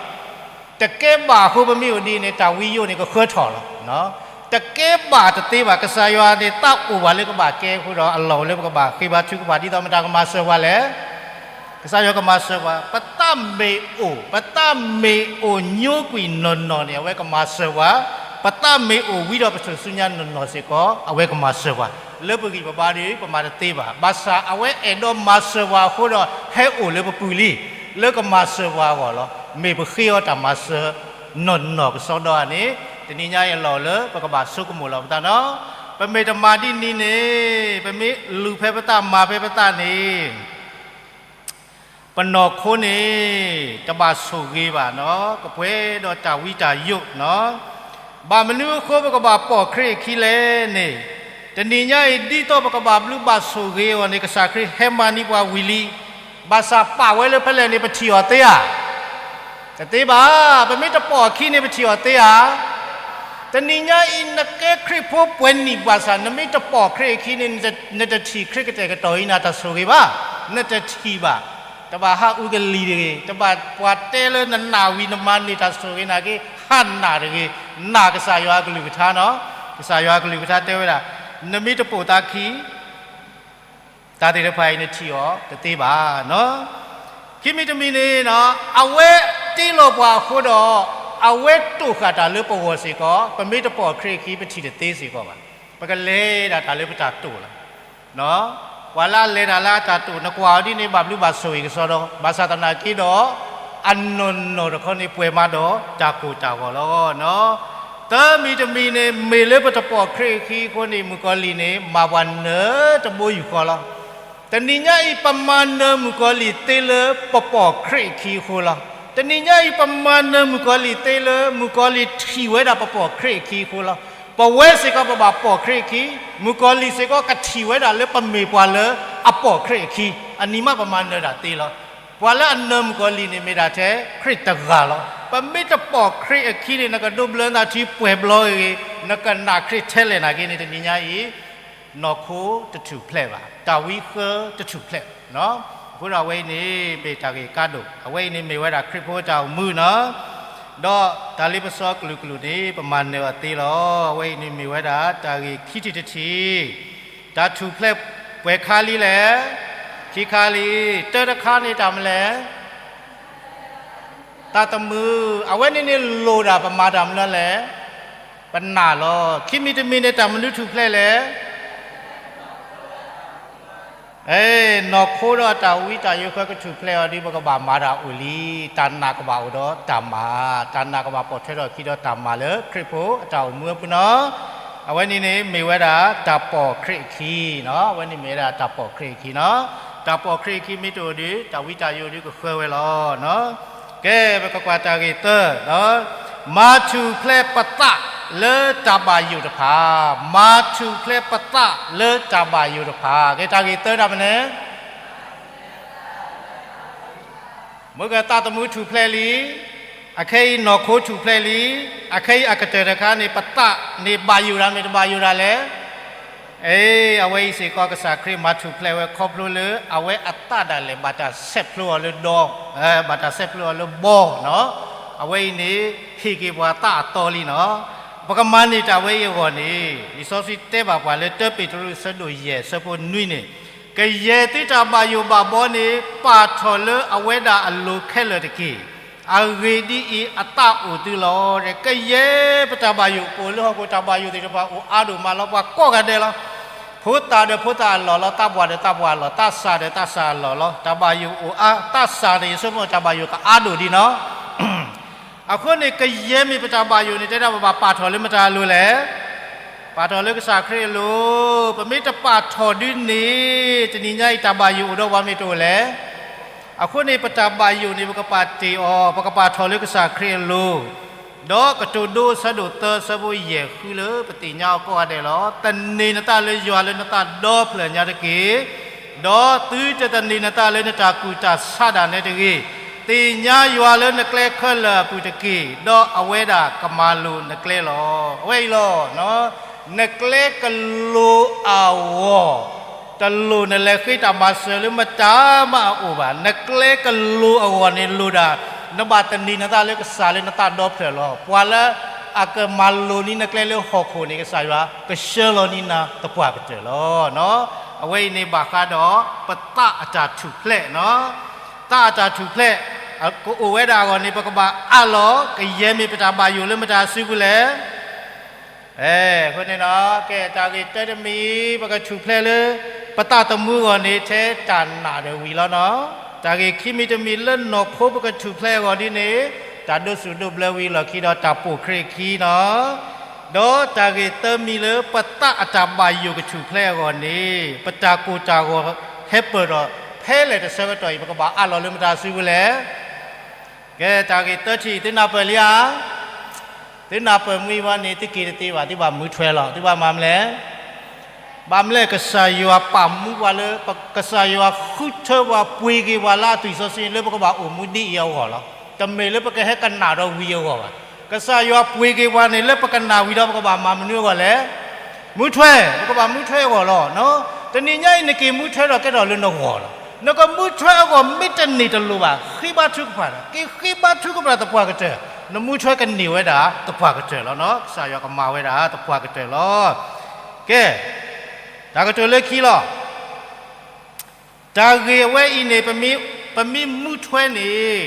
တကဲဘၣ်အဃိပမ့ၢ်အိၣ်ဒ်အံၤန့ၣ် တၢ်ဝံယိးန့ၣ်ကဃၢထီၣ်လီၤ. တကဲဘၣ်တသ့ဘၣ်, ကစၢ်ယွၤန့ၣ်သးအိၣ်ပှၤလၢကဘၣ်ကဲအဃိဒီး အလီၢ်အိၣ်လၢပကဘၣ်ဃ့ဘါထုကဖၣ် ဒ်သိးမတၤကမၤစၢၤပှၤလဲၣ်. ကစၢ်ယွၤကမၤစၢၤပှၤ, ပသးမ့ၢ်အိၣ်, ပသးမ့ၢ်အိၣ်ညိကွံာ်နီၢ်နီၢ်န့ၣ် အဝဲကမၤစၢၤပှၤ, ပသးမ့ၢ်အိၣ်ဝံဒီးပထူၣ်စုညါနီၢ်နီၢ်စ့ၢ်ကီး အဝဲကမၤစၢၤပှၤ, လၢပဂံၢ်ပဘါဒီး ပမၤတသ့ဘၣ်. ဘၣ်ဆၣ်အဝဲအဲၣ်ဒိးမၤစၢၤပှၤအဃိဒီး ဟဲအိၣ်လၢပပူၤလံ, လၢကမၤစၢၤပှၤအဂီၢ်လီၤ. မ့ၢ်ပဃ့အီၤတၢ်မၤစၢၤနီၢ်နီၢ်ကစီဒီဧါန့ၣ် တနံၤညါအံၤအလီၢ်အိၣ်လၢပကဘၣ်ဆိကမိၣ်လီၤပသးနီၤ. ပမ့ၢ်တမၤဒ်န့ၣ်န့ၣ်, ပမ့ၢ်လူၤဖဲပသးမၤဖဲပသးန့ၣ် ပနီၢ်ခိန့ၣ် တဘၣ်ဆိၣ်ဂ့ၤဘၣ်နီၤ, ကပှဲၤဒီးတၢ်ဝံတၢ်ယိးနီၤ. ဘၣ်မနုၤအဃိပကဘၣ်ပိာ်ခရံာ်အခံလဲၣ်န့ၣ်, တနံၤညါအံၤ ဒ်သိးပကဘၣ်ဘျုးဘၣ်ဆိၣ်ဂ့ၤအီၤန့ၣ် ကစၢ်ခရံာ်ဟဲမၤန့ၢ်ပှၤဝံၤလံ, ဘၣ်ဆၣ်ပာ်ဝဲလၢဖဲလဲၣ်န့ၣ် ပထံၣ်အီၤသ့ဧါ. တသ့ဘၣ်, ပမ့ၢ်တပိာ်အခံန့ၣ် ပထံၣ်အီၤသ့ဧါ. တနံၤညါအံၤ နကဲခရံာ်ဖိပှဲၤနံၣ်ဘၣ်ဆၣ် နမ့ၢ်တပိာ်ခရံာ်အခံန့ၣ် နတထံၣ်ခရံာ်ကတဲာ်ကတီၤအံၤနၤတၢ်ဆိၣ်ဂ့ၤဘၣ်, နတထံၣ်ဘၣ်. တဘၣ်ဟးအူကလံၤတဂ့ၤ, တဘၣ်ပှၤတဲလၢနနာ်ဝံၤနမၤန့ၢ်တၢ်ဆိၣ်ဂ့ၤနာ်က့ ဟးနာ်တဂ့ၤ, နာ်ကစၢ်ယွၤအကလုၢ်ကထါနီၤ. ကစၢ်ယွၤအကလုၢ်ကထါတဲဝဲဒၣ်, နမ့ၢ်တပိာ်သးခံ တၢ်သ့ၣ်တဖၣ်အံၤနထံၣ်အီၤတသ့ဘၣ်နီၤ. ခံမံၤတမံၤန့ၣ်, အဝဲတ့လီၤပှၤအဃိဒီး အဝဲတိာ်ဃာ်တၢ်လၢပဂီၢ်စ့ၢ်ကီး, ပမ့ၢ်တပိာ်ခရံာ်အခံ ပထံၣ်တသ့စ့ၢ်ကီးဘၣ်. ပကလဲၤဒၣ်တၢ်လၢပတၢ်တိာ်လီၤ. ပှၤလၢအလဲၤတၢ်လၢအတၢ်တိာ် နကွၢ်အီၤဒ်န့ၣ် ဘၣ်ဘျုးဘၣ်ဆိၣ်ဂ့ၤကစီဒီ, ဘၣ်ဆၣ်သနာ်က့ဒီး အနီၢ်နီၢ်တခီန့ၣ် ပှဲၤမးဒီးတၢ်ကိၢ်တၢ်ဂီၤလီၤ. သၢမံၤတမံၤန့ၣ် မ့ၢ်လၢပတပိာ်ခရံာ်အခံအဃိန့ၣ် မုၣ်ကီၤလံၢ်န့ၣ် မၤပှၤနၢၤတဘိယူၢ်ဃီလီၤ. တနံၤညါအံၤ ပမၤနၢၤမုၣ်ကီၤလံၢ်သ့လၢပပိာ်ခရံာ်အခံအဃိလီၤ. တနံၤညါအံၤ ပမၤနၢၤမုၣ်ကီၤလံၢ်သ့လၢ မုၣ်ကီၤလံၢ်ထံၣ်ဝဲဒၣ်ပပိာ်ခရံာ်အခံအဃိလီၤ. ပဝဲစ့ၢ်ကီးပဘၣ်ပိာ်ခရံာ်အခံ, မုၣ်ကီၤလံၢ်စ့ၢ်ကီးကထံၣ်ဝဲဒၣ်လၢပမ့ၢ်ပှၤလၢအပိာ်ခရံာ်အခံ, အနံၤမးပမၤနၢၤဒၣ်သ့လီၤ. ပှၤလၢအနၢၤမုၣ်ကီၤလံၢ်န့ၣ် မ့ၢ်ဒၣ်ထဲခရံာ်တဂၤလီၤ. ပမ့ၢ်တပိာ်ခရံာ်အခံန့ၣ် နကဒိးဘျၢနသးထံပှဲၤဘျီဂ့ၤဂ့ၤ, နကနာ်ခရံာ်ထဲလဲၣ်နာ်က့န့ၣ် တနံၤညါအံၤ နီၢ်ခိတထူၣ်ဖျဲးဘၣ်, တၢ်ဝံဃၢတထူၣ်ဖျဲးဘၣ်. အဃိဒီးအဝဲအံၤန့ၣ် မ့ၢ်တၢ်ဂ့ၢ်ကါဒိၣ်, အဝဲအံၤန့ၣ်မ့ၢ်ဝဲဒၣ်ခရံာ်ဖိတၢ်အိၣ်မူနီၤ. ဒီးတၢ်လ့ပစီကလုာ်ကလုာ်န့ၣ် ပမၤနၢၤအီၤသ့လီၤ. အဝဲအံၤန့ၣ်မ့ၢ်ဝဲဒၣ်တၢ်ဂ့ၢ်ခံထံၣ်တထံၣ်, တၢ်ထူၣ်ဖျဲးပှဲၤခါလံလဲၣ်, ခံခါလံ, တၢတခါန့ၣ်တၢ်မနုၤလဲၣ်. သးသမူ, အဝဲန့ၣ်န့ၣ်လိၣ်ဒၣ်ပမၤတၢ်မနုၤလဲၣ်, ပနာ်လီၤ. ခံမံၤတမံၤန့ၣ် တၢ်မနုၤထူၣ်ဖျဲးလဲၣ်. အဲ, နီၢ်ခိဒီးတၢ်ဝံတၢ်ယိးဃၢကထူၣ်ဖျဲးအီၤဒီး ပကဘၣ်မၤတၢ်အိၣ်လံ. တၢ်နာ်ကဘၣ်အိၣ်ဒီးတၢ်မၤ, တၢ်နာ်ကဘၣ်ပိာ်ထွဲထီၣ်အခံဒီးတၢ်မၤလၢခရံာ်ဖိအတၢ်အိၣ်မူအပူၤနီၤ. အဝဲန့ၣ်န့ၣ် မ့ၢ်ဝဲဒၣ်တၢ်ပိာ်ခရံာ်အခံနီၤ. အဝဲန့ၣ်မ့ၢ်ဝဲဒၣ်တၢ်ပိာ်ခရံာ်အခံနီၤ. တၢ်ပိာ်ခရံာ်အခံမ့ၢ်တအိၣ်ဒီး တၢ်ဝံတၢ်ယိးဒီးကဃၢဝဲလီၤ. ကဲ, ပကကွၢ်တၢ်ဂ့ၢ်သၢ, မၤထူၣ်ဖျဲးပသးလၢတၢ်ဘၣ်ယိၣ်တဖၣ်, မၤထူၣ်ဖျဲးပသးလၢတၢ်ဘၣ်ယိၣ်တဖၣ်. ကဲ, တၢ်ဂ့ၢ်သၢတၢ်မနုၤလဲၣ်. မ့ၢ်ကသးသမူထူၣ်ဖျဲးလံ, အခဲအံၤနီၢ်ခိထူၣ်ဖျဲးလံ, အခဲအံၤအကတၢၢ်တခါန့ၣ် ပသးန့ၣ်ဘၣ်ယိၣ်ဒၣ်မ့ၢ်တဘၣ်ယိၣ်ဒၣ်လဲၣ်. အ့, အဝဲအံၤစ့ၢ်ကီးကစၢ်ခရံာ်မၤထူၣ်ဖျဲးဝဲခီဖျိလၢ အဝဲအသးဒၣ်လဲာ် ဘၣ်တၢ်ဆဲးဖျိအီၤလၢဒီ, ဘၣ်တၢ်ဆဲးဖျိအီၤလၢဘီနီၤ. အဝဲအံၤန့ၣ် ဟ့ၣ်က့ၤပှၤသးအသီလံနီၤ. ပကမၤန့ၢ်တၢ်ဝဲအံၤအဂီၢ်န့ၣ် လံာ်စီဆှံတဲဘၣ်ပှၤလၢ တၢပ့းတရူး အဆၢဒိၣ်ယဲၢ် အဆၢဖိနွံန့ၣ်, ကယဲၢ်သုတၢ်ဘၣ်ယိၣ်ဘၣ်ဘီန့ၣ် ပာ်ထီၣ်လၢအဝဲဒၣ်အလိၤခဲလၢာ်တက့ၢ်. အဂ့ၢ်ဒ်အံၤ, အသးအိၣ်သုလီၤ. ကယဲၢ်ပတၢ်ဘၣ်ယိၣ် ပအိၣ်လၢဟီၣ်ခိၣ်တၢ်ဘၣ်ယိၣ်သ့ၣ်တဖၣ် အိၣ်အါဒိၣ်မးလီၤ. ပှၤကိးဂၤဒဲးလီၤ. ဖိသၣ်ဒီးဖိသၣ်အလီၢ်လီၤ, သးပှၢ်ဒီးသးပှၢ်အလီၢ်, သးစၢ်ဒီးသးစၢ်အလီၢ်လီၤ. တၢ်ဘၣ်ယိၣ်အိၣ်အါ, သးစၢ်န့ၣ် ယဆိကမိၣ်တၢ်ဘၣ်ယိၣ်ကအါဒိၣ်ဒံးနီၤ. အဃိန့ၣ် ကယဲၢ်မ့ၢ်ပတၢ်ဘၣ်ယိၣ်န့ၣ် တဲဒၣ်ပဘၣ်ပာ်ထီၣ်လၢမတၤအလိၤလဲၣ်. ပာ်ထီၣ်လၢကစၢ်ခရံာ်အလိၤ. ပမ့ၢ်တပာ်ထီၣ်ဒုန့ၣ် တနံၤညါအံၤ တၢ်ဘၣ်ယိၣ်အိၣ်ဒီးပှၤမ့ၢ်တအိၣ်လဲၣ်. အဃိန့ၣ် ပတၢ်ဘၣ်ယိၣ်န့ၣ် ပကပာ်တ့ၢ်အီၤ, ပကပာ်ထီၣ်လၢကစၢ်ခရံာ်အလိၤ. ဒီးကတိၤဒိ အဆၢဒိၣ်သၢ အဆၢဖိယဲၢ်ဃုလၢ ပသ့ၣ်ညါအီၤကိးဂၤဒဲးလီၤ. သန့ၤနသးလၢယွၤလၢနသးဒီဖျၢၣ်ညါတက့ၢ်. ဒီးသုတသန့ၤနသးလၢနတၢ်ကူၣ်တၢ်ဆးဒၣ်နဲတဂ့ၤ. သ့ၣ်ညါယွၤလၢနကျဲခဲလၢာ်အပူၤတက့ၢ်, ဒီးအဝဲဒၣ်ကမၤလိၤနကျဲလီၤ. အဝဲအံၤလီၤ. နကျဲကလိၤအဂီၢ်, တလိၣ်နလဲၤဃ့တၢ်မၤစၢၤလၢမတၤမးအအိၣ်ဘၣ်. နကျဲကလိၤအဂီၢ်န့ၣ်လိၣ်ဒၣ် နဘၣ်သန့ၤနသးလၢကစၢ်လၢနသးဒီဖျၢၣ်လီၤ. ပှၤလၢအကမၤလိၤန့ၢ်နကျဲလၢဟီၣ်ခိၣ်န့ၣ် ကစၢ်ယွၤကဆှၢလီၤန့ၢ်နၤသပှၢ်ကတၢၢ်လီၤ. အဝဲအံၤန့ၣ်ဘၣ်ဃးဒီး ပသးအတၢ်ထူၣ်ဖျဲးနီၤ. သးအတၢ်ထူၣ်ဖျဲး ကအိၣ်ဝဲဒၣ်အဂီၢ်န့ၣ် ပကဘၣ်အးလီၤ, ကယဲၢ်မ့ၢ်ပတၢ်ဘၣ်ယိၣ်လၢမတၤအစုပူၤလဲၣ်. အဃိန့ၣ်နီၤ, ကဲ တၢ်ဂ့ၢ်တၢတမံၤ ပကထူၣ်ဖျဲးလၢ ပသးသမူအဂီၢ်န့ၣ် ထဲတၢ်နာ်ဒီးဝံၤလီၤနီၤ. တၢ်ဂ့ၢ်ခံမံၤတမံၤလၢနီၢ်ခိပကထူၣ်ဖျဲးအဂီၢ်ဒ်န့ၣ် တၢ်ဒိးစူၣ်ဒိးဘျၢဝံၤလီၢ်ခံဒီးတၢ်ပိာ်ခရံာ်အခံနီၤ. ဒီးတၢ်ဂ့ၢ်သၢမံၤလၢပသးအတၢ်ဘၣ်ယိၣ်ကထူၣ်ဖျဲးအဂီၢ်န့ၣ် ပတၢ်ကိၢ်တၢ်ဂီၤဟဲပၢၢ်ထီၣ်ဖဲလဲၣ်တဆၢကတီၢ်အံၤ ပကဘၣ်အးလီၤလၢမတၤအစုပူၤလဲၣ်. ကဲ တၢ်ဂ့ၢ်သၢထံၣ် သုနၢ်ပၢၢ်လံဧါ. သုနၢ်ပၢၢ်မံဝဲန့ၣ် သုက့ၤတသ့ဘၣ်, သုဘၣ်မူထွဲလီၤ. သုဘၣ်မၤမလဲၣ်. ဘၣ်မလဲၣ်, ကစၢ်ယွၤပာ်မူပှၤလၢ ကစၢ်ယွၤဃုထၢပှၤ ပှ့ၤက့ၤပှၤလၢအသွံၣ်စီဆှံ လၢပကဘၣ်အိၣ်မူဒ်အံၤအဂီၢ်လီၤ. တမ့ၢ်လၢပကဟဲကနၣ်ဒီးဝံၤအဂီၢ်ဘၣ်. ကစၢ်ယွၤပှ့ၤက့ၤပှၤန့ၣ် လၢပကနၣ်ဝံၤဒီး ပကဘၣ်မၤမနုၤအဂီၢ်လဲၣ်. မူထွဲ, ပကဘၣ်မူထွဲအဂီၢ်လီၤ. တနံၤညါအံၤ နက့ၤမူထွဲဒီးကဲထီၣ်လၢနဂီၢ်လီၤ. နကမူထွဲအဂီၢ်မ့ၢ်တန့ၢ်တလိၤဘၣ်, ဃ့ဘါထုကဖၣ်ဒီး က့ၤဃ့ဘါထုကဖၣ်သပှၢ်ကတၢၢ်, နမူထွဲကန့ၢ်ဝဲဒၣ်သပှၢ်ကတၢၢ်လီၤ. ကစၢ်ယွၤကမၤဝဲဒၣ်သပှၢ်ကတၢၢ်လီၤ. ကဲ, တၢ်ကတိၤလၢခံလီၤ. တၢ်ဂ့ၢ်အဝဲအံၤန့ၣ် ပမ့ၢ်မူထွဲန့ၣ်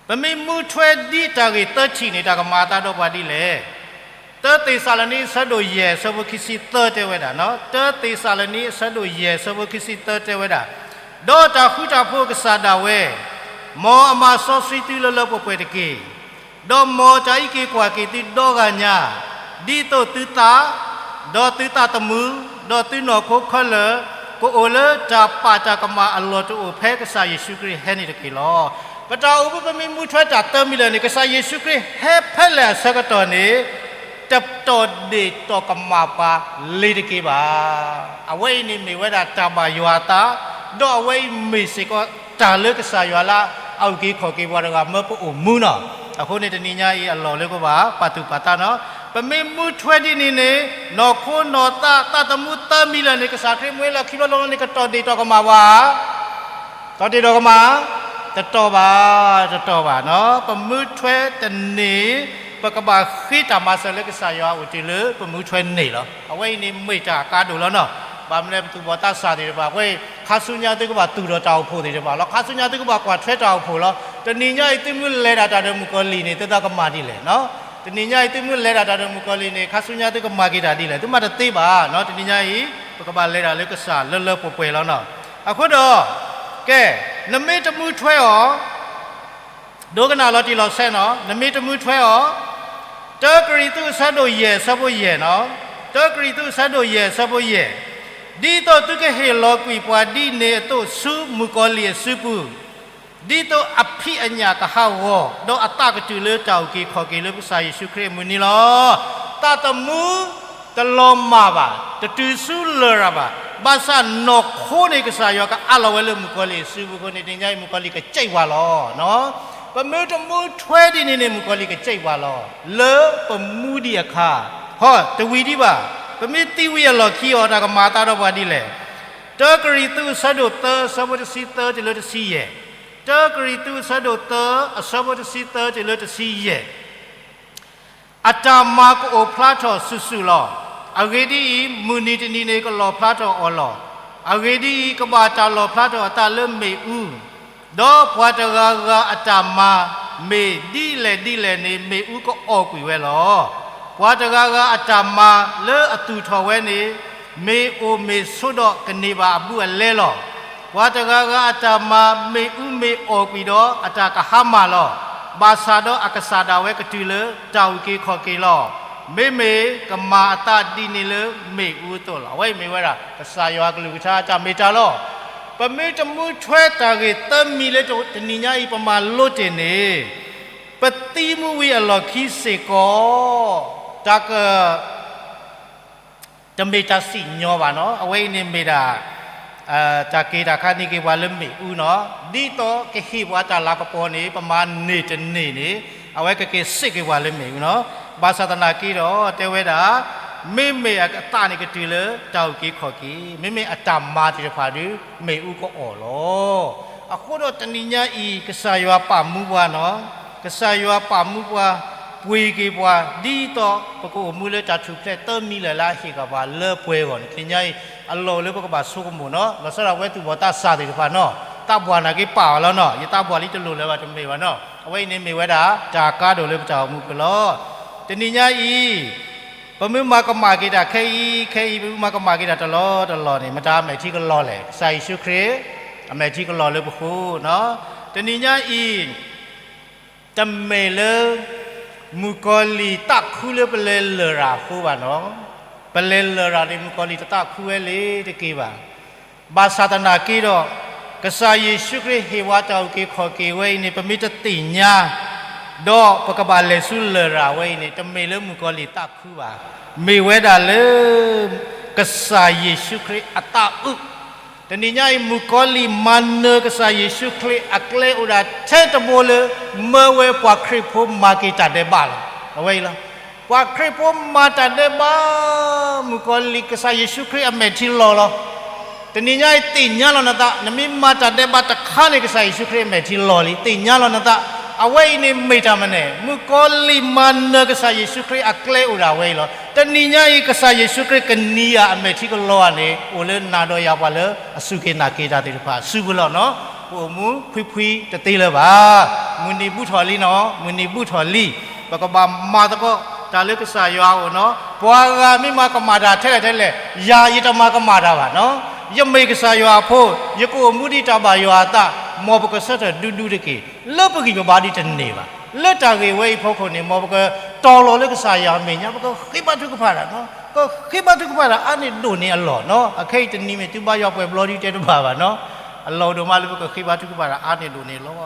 ပမ့ၢ်မူထွဲဒ်တၢ်ဂ့ၢ်သၢထံၣ်န့ၣ် တၢ်ကမၤအသးဒီးပှၤဒ်လဲၣ်. တၢသ့းစၤလနံ အဆၢဒိၣ်ယဲၢ် အဆၢဖိခံဆံသၢတဲဝဲဒၣ်, တၢသ့းစၤလနံ အဆၢဒိၣ်ယဲၢ် အဆၢဖိခံဆံသၢတဲဝဲဒၣ်, ဒီးတၢ်ဃူတၢ်ဖိးကစၢ်ဒၣ်ဝဲ, မ်အမၤစီဆှံသုလၢလၢပှဲၤပှဲၤတက့ၢ်. ဒီးမ်တၢ်အံးက့ၤကွၢ်က့ၤသုဒီဂၤညါ, ဒ်သိးသုသး, ဒီးသုသးသမူ, ဒီးသုနီၢ်ခိခဲလၢာ်, ကအိၣ်လၢတၢ်ပာ်တၢ်ကမၣ်အလီၢ်တအိၣ် ဖဲကစၢ်ယ့ၣ်ၡူးခရံာ်ဟဲန့ၣ်တက့ၢ်လီၤ. ပတၢ်အိၣ်မူပမ့ၢ်မူထွဲတၢ်သၢမံၤလၢာ်န့ၣ် ကစၢ်ယ့ၣ်ၡူးခရံာ်ဟဲဖဲလဲၣ်အဆၢကတီၢ်န့ၣ် တတီၢ်ဒ့ၣ်တီၢ်ကမၣ်ပှၤလ့ၤတက့ၢ်ဘၣ်. အဝဲအံၤန့ၣ်မ့ၢ်ဝဲဒၣ်တၢ်ဘၣ်ယွၤအသး, ဒီးအဝဲအံၤမ့ၢ်စ့ၢ်ကီးတၢ်လၢကစၢ်ယွၤလၢအအုၣ်က့ၤခီၣ်က့ၤပှၤတဂၤမၢပအိၣ်မူနီၤ. အဃိန့ၣ်တနံၤညါအံၤအလီၢ်လၢပဘၣ်ပာ်သူၣ်ပာ်သးနီၤ. ပမ့ၢ်မူထွဲဒ်န့ၣ်န့ၣ် နီၢ်ခိနီၢ်သး သးသမူသၢမံၤလၢာ်န့ၣ် ကစၢ်ခရံာ်မူလၢခံဘျီလီၤန့ၣ် ကတီၢ်ဒ့ၣ်တီၢ်ကမၣ်ပှၤ တီၢ်ဒ့ၣ်တီၢ်ကမၣ်, တတီၢ်ဘၣ်, တတီၢ်ဘၣ်နီၤ. ပမူထွဲတန့ၢ် ပကဘၣ်ဃ့တၢ်မၤစၢၤလၢကစၢ်ယွၤအိၣ်တုၤလၢပမူထွဲန့ၢ်လီၤ. အဝဲအံၤန့ၣ်မ့ၢ်တၢ်အကါဒိၣ်လီၤနီၤ. ဘၣ်မနုၤလဲၣ် ပသူၣ်ဘီၣ်သးစၢ်သ့ၣ်တဖၣ် အဃိ ခါဆူညါသုကဘၣ်သူၣ်ထီၣ်တၢ်အိၣ်ဖှိၣ်သ့ၣ်တဖၣ်လီၤ. ခါဆူညါသုကဘၣ်ကွၢ်ထွဲတၢ်အိၣ်ဖှိၣ်လီၤ. တနံၤညါအံၤ သုမ့ၢ်လဲၤဒၣ်တၢ်ဒီးမုၣ်ကီၤလံၢ်န့ၣ် သုသးကမၤဒ်လဲၣ်နီၤ. တနံၤညါအံၤ သုမ့ၢ်လဲၤဒၣ်တၢ်ဒီးမုၣ်ကီၤလံၢ်န့ၣ် ခါဆူညါသုကမၤက့ၤတၢ်ဒ်လဲၣ်. သုမၤတသ့ဘၣ်နီၤ. တနံၤညါအံၤ ပကဘၣ်လဲၤဒၣ်လၢကစၢ်လၢလၢပှဲၤပှဲၤလီၤနီၤ. အဃိဒီး ကဲ နမ့ၢ်တမူထွဲအီၤ ဒိကနၣ်လီၤတံၢ်လီၤဆဲးနီၤ, နမ့ၢ်တမူထွဲအီၤ, တၢကရံၣ်သူးအဆၢဒိၣ်ယဲၢ်အဆၢဖိယဲၢ်နီၤ, တၢကရံၣ်သူးအဆၢဒိၣ်ယဲၢ်အဆၢဖိယဲၢ်, ဒ်သိးသုကဟ့ၣ်လီၤကွံာ်ပှၤဒ်န့ၣ်အသိးဆူမုၣ်ကီၤလံၢ်အစုပူၤ, ဒ်သိးအဖံးအညၣ်ကဟးဂီၤ, ဒီးအသးကတုၤလၢတၢ်အုၣ်က့ၤခီၣ်က့ၤလၢကစၢ်ယ့ၣ်ၡူးခရံာ်အမုၢ်နံၤလီၤ. တၢ်တမူ တလီၤမၢ်ဘၣ်, တတုၤဆူလရာ်ဘၣ်, ဘၣ်ဆၣ်နီၢ်ခိန့ၣ် ကစၢ်ယွၤကအးလီၤဝဲလၢမုၣ်ကီၤလံၢ်အစုပူၤအဃိန့ၣ် တနံၤညါအံၤ မုၣ်ကီၤလံၢ်ကစံးပှၤလီၤ. ပမ့ၢ်တမူထွဲဒ်န့ၣ်န့ၣ် မုၣ်ကီၤလံၢ်ကစံးပှၤလီၤ. လၢပမူဒံးအခါ, ဟီ တဝံၤဒံးဘၣ်, ပမ့ၢ်သံဝံၤအလီၢ်ခံအီၤ တၢ်ကမၤအသးဒီးပှၤဒ်လဲၣ်. တၢကရံၣ်သူးအဆၢဒိၣ်သၢ အဆၢဖိတဆံသၢတုၤလၢတဆံယဲၢ်, တၢကရံၣ်သူးအဆၢဒိၣ်သၢ အဆၢဖိတဆံသၢတုၤလၢတဆံယဲၢ် အတၢ်မၤကအိၣ်ဖျါထီၣ်ဆူၣ်ဆူၣ်လီၤ. အဂ့ၢ်ဒ်အံၤ, မုၢ်နံၤတနံၤန့ၣ် ကလီၣ်ဖျါထီၣ်အီၤလီၤ. အဂ့ၢ်ဒ်အံၤ, ကဘၣ်တၢ်လီၣ်ဖျါထီၣ်အသးလၢမ့ၣ်အူ, ဒီးပှၤတဂၤဂၤအတၢ်မၤ မ့ၢ်ဒ်လဲၣ်ဒ်လဲၣ်န့ၣ် မ့ၣ်အူကအီၣ်ကွံာ်ဝဲလီၤ. ပှၤတဂၤဂၤအတၢ်မၤလၢအသူၣ်ထီၣ်ဝဲန့ၣ် မ့ၢ်အိၣ်မ့ၢ်ဆိးဒီးကန့ၢ်ဘၣ်အဘူးအလဲလီၤ. ပှၤတဂၤဂၤအတၢ်မၤ မ့ၣ်အူမ့ၢ်အီၣ်ကွံာ်ဒီး အတၢ်ကဟါမၢ်လီၤ. ဘၣ်ဆၣ်ဒီးအကစၢ်ဒၣ်ဝဲကတုၤလၢတၢ်အုၣ်က့ၤခီၣ်က့ၤလီၤ. မ့မ့ၢ်ကမၤအသးဒ်န့ၣ်လၢမ့ၣ်အူအသိးလီၤ. အဝဲအံၤမ့ၢ်ဝဲဒၣ် ကစၢ်ယွၤအကလုၢ်ကထါတၢ်မ့ၢ်တၢ်လီၤ. ပမ့ၢ်တမူထွဲတၢ်ဂ့ၢ်သၢမံၤလၢတနံၤညါအံၤ ပမၤလိတ့ၢ်န့ၣ် ပသံမူဝံၤအလီၢ်ခံစ့ၢ်ကီး တၢ်က တမ့ၢ်တၢ်စံၣ်ညီၣ်ဘၣ်နီၤ. အဝဲအံၤန့ၣ်မ့ၢ်ဒၣ် တၢ်က့ၤတၢ်ခါန့ၢ်က့ၤပှၤလၢမ့ၣ်အူနီၤ. ဒ်သိးကဟ့ၣ်ပှၤတၢ်လၤကပီၤန့ၣ် ပမၤန့ၢ်တန့ၢ်န့ၣ် အဝဲကက့ၤစ့ၢ်က့ၤပှၤလၢမ့ၣ်အူနီၤ. ဘၣ်ဆၣ်သနာ်က့ဒီး တဲဝဲဒၣ် မ့မ့ၢ်အသးန့ၣ်ကတုၤလၢတၢ်အုၣ်က့ၤခီၣ်က့ၤ, မ့မ့ၢ်အတၢ်မၤသ့ၣ်တဖၣ်ဒီး မ့ၣ်အူကအီၣ်လီၤ. အဃိဒီးတနံၤညါအံၤ ကစၢ်ယွၤပာ်မူပှၤနီၤ, ကစၢ်ယွၤပာ်မူပှၤ ပှ့ၤက့ၤပှၤ ဒ်သိးပကအိၣ်မူလၢတၢ်ထူၣ်ဖျဲးသၢမံၤလၢ်လၢအဟ့ၣ်က့ၤပှၤလၢပှဲၤအဂီၢ်န့ၣ် တနံၤညါအံၤ အလီၢ်အိၣ်လၢပကဘၣ်ဆိကမိၣ်နီၤ. လီၤဆီဒၣ်ဝဲသူၣ်ဘီၣ်သးစၢ်သ့ၣ်တဖၣ်နီၤ, သးပှၢ်နာ်က့ပာ်အီၤလီၤနီၤ. ယသးပှၢ်လံတလိၣ်လၢၤဘၣ်တမ့ၢ်ဘၣ်နီၤ. အဝဲအံၤန့ၣ်မ့ၢ်ဝဲဒၣ် တၢ်ကါဒိၣ်လၢပတၢ်အိၣ်မူပူၤလီၤ. တနံၤညါအံၤ ပမ့ၢ်မၤကမၣ်က့ၤတၢ်ခဲအံၤခဲအံၤ ပမ့ၢ်မၤကမၣ်က့ၤတၢ်တလီၢ်တလီၢ်န့ၣ် မတၤအမဲာ်ထံကလီၤလဲၣ်. ကစၢ်ယ့ၣ်ၡူးခရံာ် အမဲာ်ထံကလီၤလၢပဃိနီၤ. တနံၤညါအံၤ တမ့ၢ်လၢ မုၣ်ကီၤလံၢ်သးခုလၢပလဲၤလရာ်အဃိဘၣ်နီၤ. ပလဲၤလရာ်န့ၣ် မုၣ်ကီၤလံၢ်တသးခုဝဲလၢၤတက့ၢ်ဘၣ်. ဘၣ်ဆၣ်သနာ်က့ဒီး ကစၢ်ယ့ၣ်ၡူးခရံာ်ဟ့ၣ်ဝဲတၢ်အုၣ်က့ၤခီၣ်က့ၤဝဲအံၤန့ၣ် ပမ့ၢ်တသ့ၣ်ညါ ဒီးပကဘၣ်လဲၤဆူလရာ်ဝဲအံၤန့ၣ် တမ့ၢ်လၢမုၣ်ကီၤလံၢ်သးခုဘၣ်. မ့ၢ်ဝဲဒၣ်လၢ ကစၢ်ယ့ၣ်ၡူးခရံာ်အသးအုး တနံၤညါအံၤ မုၣ်ကီၤလံၢ်မၤနၢၤကစၢ်ယ့ၣ်ၡူးခရံာ်အကျဲအိၣ်ဒၣ်ထဲတဘိလၢ မၢဝဲပှၤခရံာ်ဖိမၤက့ၤတၢ်ဒဲးဘးလီၤ. အဝဲအံၤလီၤ. ပှၤခရံာ်ဖိမၤတၢ်ဒဲးဘး မုၣ်ကီၤလံၢ် ကစၢ်ယ့ၣ်ၡူးခရံာ်အမဲာ်ထံလီၤလီၤ. တနံၤညါအံၤသ့ၣ်ညါလီၤနသး, နမ့ၢ်မၤတၢ်ဒဲးဘးတခါန့ၣ် ကစၢ်ယ့ၣ်ၡူးခရံာ်အမဲာ်ထံလီၤလံ, သ့ၣ်ညါလီၤနသး. အဝဲအံၤန့ၣ်မ့ၢ်တၢ်မနုၤလဲၣ်, မုၣ်ကီၤလံၢ်မၤနၢၤကစၢ်ယ့ၣ်ၡူးခရံာ်အကျဲအိၣ်ဒၣ်ဝဲအံၤလီၤ. တနံၤညါအံၤ ကစၢ်ယ့ၣ်ၡူးခရံာ်ကနံၤယၤအမဲာ်ထံကလီၤဧါန့ၣ် အိၣ်လၢနၤဒီးယၤပှၤလၢအစူၢ်က့ၤနာ်က့ၤတၢ်သ့ၣ်တဖၣ်အစုပူၤလီၤနီၤ. ပအိၣ်မူဖှံဖှံတသ့လၢၤဘၣ်. မုၢ်နံၤဘူးထီၣ်လံနီၤ, မုၢ်နံၤဘူးထီၣ်လံ. ပကဘၣ်မၤသကိးတၢ်လၢကစၢ်ယွၤအအိၣ်နီၤ. ပှၤဂၤမ့ၢ်မၤကမၣ်တၢ်ထဲလဲၣ်ထဲလဲၣ်, ယၤယတမၤကမၣ်တၢ်ဘၣ်နီၤ. ယမ့ၢ်ကစၢ်ယွၤအဖိ, ယကအိၣ်မူဒ်တၢ်ဘၣ်ယွၤအသး, မ်ပကဆၢထၢၣ်ဒူဒူတက့ၢ်. လၢပဂံၢ်ပဘါဒ်တန့ၢ်ဘၣ်. လၢတၢ်ဂ့ၢ်ဝဲအံၤဖီခိၣ်န့ၣ် မ်ပကတီၤလီၤလၢကစၢ်ယွၤအမဲာ်ညါ, ပကဃ့ဘါထုကဖၣ်တၢ်နီၤ. ကဃ့ဘါထုကဖၣ်တၢ်အါန့ၢ်ဒိၣ်န့ၢ်အလီၢ်နီၤ. အခဲအံၤတနံၤမ့ၢ်သုဘါယွၤပှဲၤဘျီဒ်တဲတဘၣ်ဘၣ်နီၤ. အလီၢ်ဒိၣ်မးလၢပကဃ့ဘါထုကဖၣ်တၢ်အါန့ၢ်ဒိၣ်န့ၢ်လီၤ.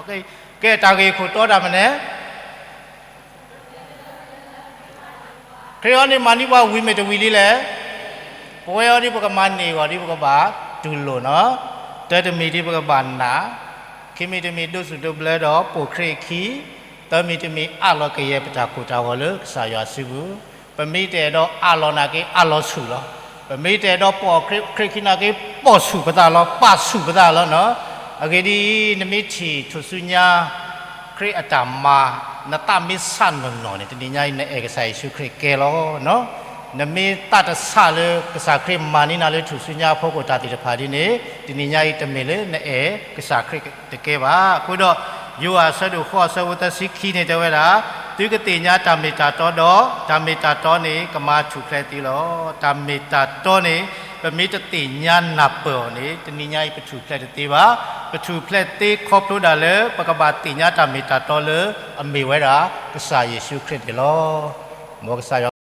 ကဲတၢ်ဂ့ၢ်ခိၣ်တီတၢ်မနုၤလဲၣ် ခရံာ်အီၤန့ၣ်မၤန့ၢ်ပှၤဝံၤမ့ၢ်တဝံၤလံလဲၣ်. ပဝဲအီၤဒ်ပကမၤန့ၢ်အဂီၢ်ဒ်ပကဘၣ်တူၢ်လိာ်နီၤ. တၢတမံၤဒ်ပကဘၣ်နာ်, ခံမံၤတမံၤဒိးစူၣ်ဒိးဘျၢဒီးပိာ်ခရံာ်အခံ, သၢမံၤတမံၤအးလီၤကယဲၢ်ပတၢ်ကိၢ်တၢ်ဂီၤလၢကစၢ်ယွၤစုပူၤ. ပမ့ၢ်တအဲၣ်ဒိးအးလီၤနာ်က့အးလီၤဆူၣ်လီၤ. ပမ့ၢ်တအဲၣ်ဒိးပိာ်ခရံာ်အခံနာ်က့ပိာ်ဆူၣ်ပသးလီၤ, ပာ်ဆူၣ်ပသးလီၤနီၤ. အဂ့ၢ်ဒ်အံၤ, နမ့ၢ်ထံၣ်ထူၣ်စုညါ ခရံာ်အတၢ်မၤ နသးမ့ၢ်ဆးနီၢ်နီၢ်န့ၣ် တနံၤညါအံၤ နအဲၣ်ကစၢ်ယ့ၣ်ၡူးခရံာ်ကဲလီၤနီၤ. နမ့ၢ်သးတဆးလၢကစၢ်ခရံာ်မၤန့ၢ်နၤလၢထူၣ်စုညါအဖီခိၣ်တၢ်သ့ၣ်တဖၣ်ဒ်န့ၣ်, တနံၤညါအံၤတမ့ၢ်လၢနအဲၣ်ကစၢ်ခရံာ်တကဲဘၣ်. အဃိဒီး ယိၤဟၣ်အဆၢဒိၣ်ဃိးအဆၢဖိသၢဆံခံန့ၣ်တဲဝဲဒၣ်, သုကသ့ၣ်ညါတၢ်မ့ၢ်တၢ်တီဒီး, တၢ်မ့ၢ်တၢ်တီန့ၣ် ကမၤထူၣ်ဖျဲးသုလီၤ. တၢ်မ့ၢ်တၢ်တီန့ၣ် ပမ့ၢ်တသ့ၣ်ညါနၢ်ပၢၢ်အီၤန့ၣ် တနံၤညါအံၤပထူၣ်ဖျဲးတသ့ဘၣ်. ပထူၣ်ဖျဲးသ့ခီဖျိဒၣ်လၢ ပကဘၣ်သ့ၣ်ညါတၢ်မ့ၢ်တၢ်တီလၢအမ့ၢ်ဝဲဒၣ် ကစၢ်ယ့ၣ်ၡူးခရံာ်န့ၣ်လီၤ. မ်ကစၢ်ယွၤ